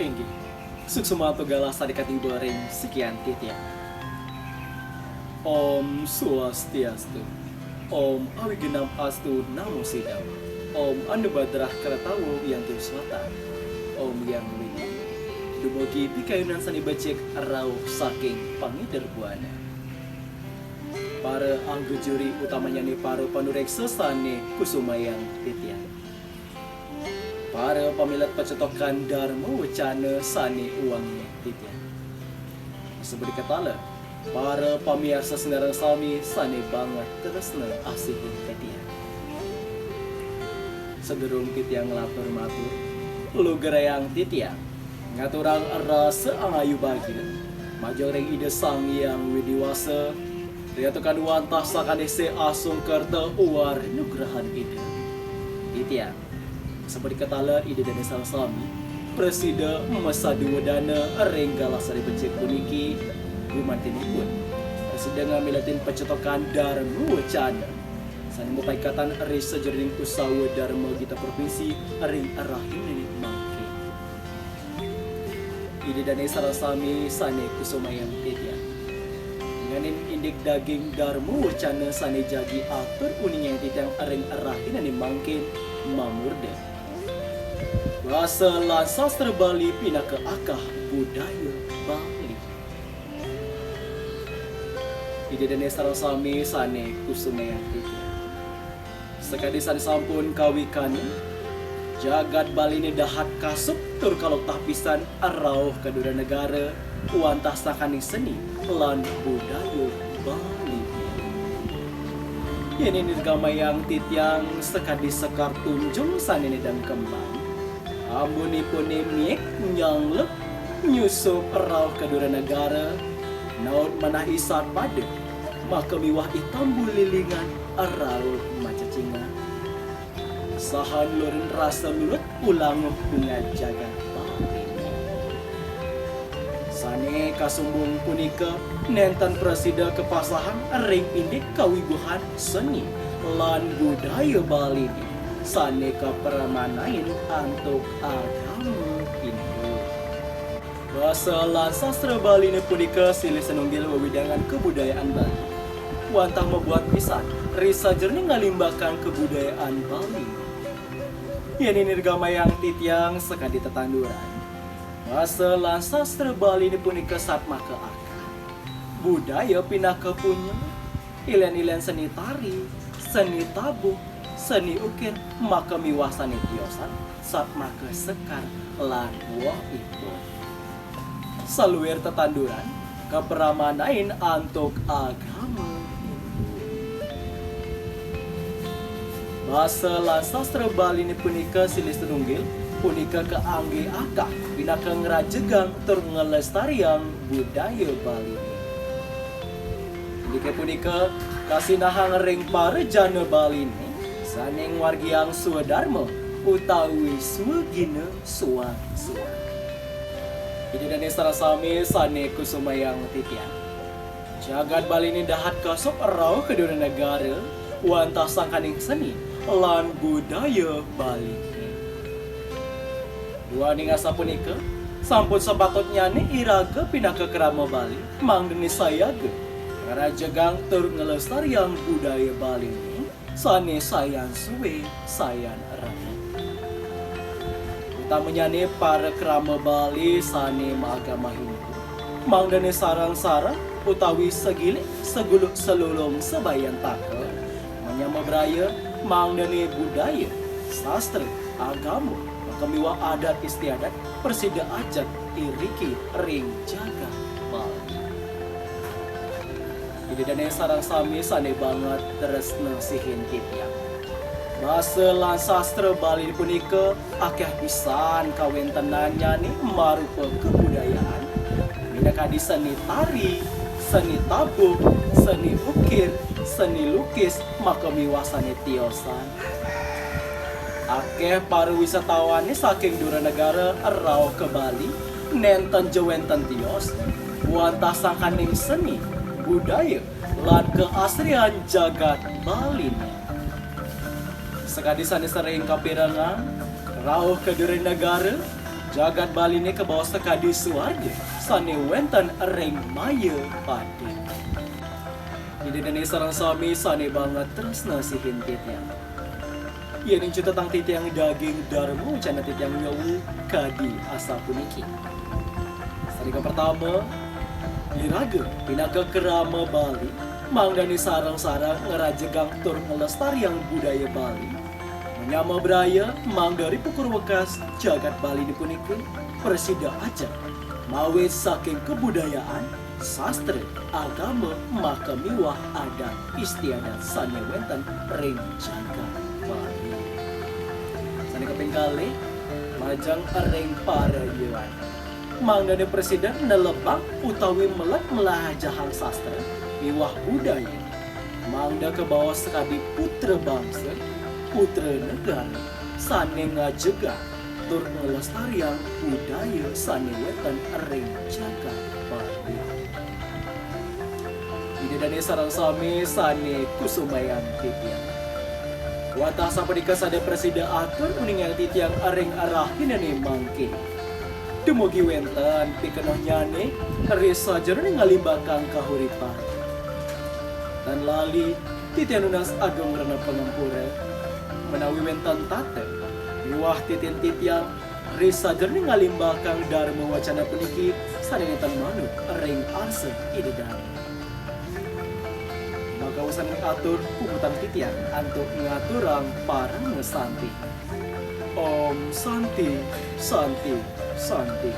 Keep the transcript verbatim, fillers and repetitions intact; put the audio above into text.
Inggih, suksma mantuk galah sané katiba ring sikian titiang. Om Swastiastu. Om Awignam Astu Namo Sidam. Om Anubhadrah Karatawa Wiyanti Swata. Om Yang Widi. Dumugi pikayunan sané becik rauh saking pangidih buana. Para angga juri, utamanyané para panuréksa sané kusumayang titiang. Para pamilet pacetokan Dharma Wacana sané wangiang titiang. Sapunika taler, para pamiarsa sinareng sami sané banget tresna asihin titiang. Sadurung titiang nglantur matur, lugrayang titiang ngaturang rasa angayu bagia majeng ring Ida Sang Hyang Widi Wasa, riantukan wantah sakanih sih asung kerta uwar nugrahan Ida. Titiang, sapunika taler Ida Dané sareng sami, prasida masadu wedana ring galah sané becik puniki, gumantinipun prasida ngamiletin pacetokan Dharma Wacana sané mapaiketan ring sajeroning usawa Dharma Gita Provinsi ring rahinané mangkin. Ida Dané sareng sami sané kusumayang titiang. Nganin indik daging Dharma Wacana sané jagi atur uningyang titiang ring rahinané mangkin mamurda. Basa lan sastra Bali pinaka akah budaya Bali. Ida Dané sareng sami sané kusumayang titiang. Sakadi sané sampun kawikanin, jagat Baliné dahat kasup tur kaloktah pisan rauh ka dura negara, wantah sangkaning seni lan budaya Bali. Yén nirgamayang titiang sakadi sekar tunjung sané nedeng kembang, ambunipuné miik nyanglek nyusup rauh ka dura negara, naut manah i satpada, maka miwah i tambu lilingan rauh macecingan. Saha nulurin rasa lulut ulanguh bunga jagat Bali. Sané kasumbung punika nénten prasida kapasahang ring indik kawibuhan seni lan budaya Bali sané kapramanain antuk agama Hindu. Basa lan sastra Baliné punika silih sinunggil wewidangan kabudayaan Bali. Wantah mabuat pisan ring sajeroning ngalimbakang kabudayaan Bali. Yén nirgamayang titiang sakadi tetanduran, basa lan sastra Baliné punika satmaka akar. Budaya pinaka punya, ilén-ilén seni tari, seni tabuh, seni ukir, maka miwah sané tiosan, satmaka sekar lan wohipun. Saluir tetanduran, kapramanain antuk agama Hindu. Basa lan sastra Baliné punika silih sinunggil, punika kaanggé akah pinaka ngrajegang tur nglestariang budaya Baliné. Indiké punika kasinahang ring parajana Baliné sané ngwargiang swadarma utawi swagina suang-suang. Ida Dané sareng sami sané kusumayang titiang. Jagat Baliné dahat kasup rauh ka dura negara, wantah sangkaning seni lan budaya Baliné. Duaning asapunika, sampun sapatutnyané iraga pinaka krama Bali, mangdané sayaga ngrajegang tur nglestariang budaya Baliné sané sayan sué, sayan raket. Utamanyané para krama Bali sané maagama Hindu, mangdané sareng-sareng utawi sagilik saguluk salulung sabayantaka, manyama braya mangdané budaya, sastra, agama, maka miwah adat istiadat prasida ajeg iriki ring jagat Bali. Ida Dané sareng sami sané banget tresna sihin titiang. Basa lan sastra Bali punika akéh pisan kawéntenannyané marupa kabudayaan, minakadi seni tari, seni tabuh, seni ukir, seni lukis, maka miwah sané tiosan. Akéh para wisatawané saking dura negara rauh ka Bali, nénten ja wénten tios, wantah sangkaning seni, budaya, lan kaasrian jagat Baliné. Sakadi sané sering kapirengang, rauh ka dura negara, Jagat Bali niki kabaos sakadi suarga sané wénten ring Mayapada. Ida dané sareng sami sané banget tresna sihin titiang. Yéning cutetang titiang daging Dharma Wacana titiang nyuwun kadi asapuniki. Sané kapertama, iraga pinaka krama Bali, mangdané sareng-sareng ngrajegang tur nglestariang budaya Bali. Manyama braya mangda ri pukur wekas jagat Bali puniki prasida ajeg, mawit saking kabudayaan, sastra, agama, maka miwah adat istiadat sané wénten ring jagat Bali. Sané kaping kalih, majeng ring parayuan. Mangdané prasida nelebang utawi melet-melahajahang sastra miwah budaya. Mangda kabaos sakadi putra bangsa, putra negara, sané ngajegang tur nglestariang budaya sané wénten ring jagat Bali. Ida dané sareng sami sané kusumayang titiang. Wantah sapunika sané prasida atur uningang titiang ring rahinané mangkin. Dumugi wénten pikenohnyané ri sajeroning ngalimbakang kahuripan. Tan lali titiang nunas agung rena pangampura, menawi wénten tata miwah titin titiang ri sajeroning ngalimbakang Dharma Wacana puniki sané nénten manut ring arsa Ida dané. Maka usan atur puputang titiang antuk ngaturang paramasanti. Om Santi, Santi, Santi.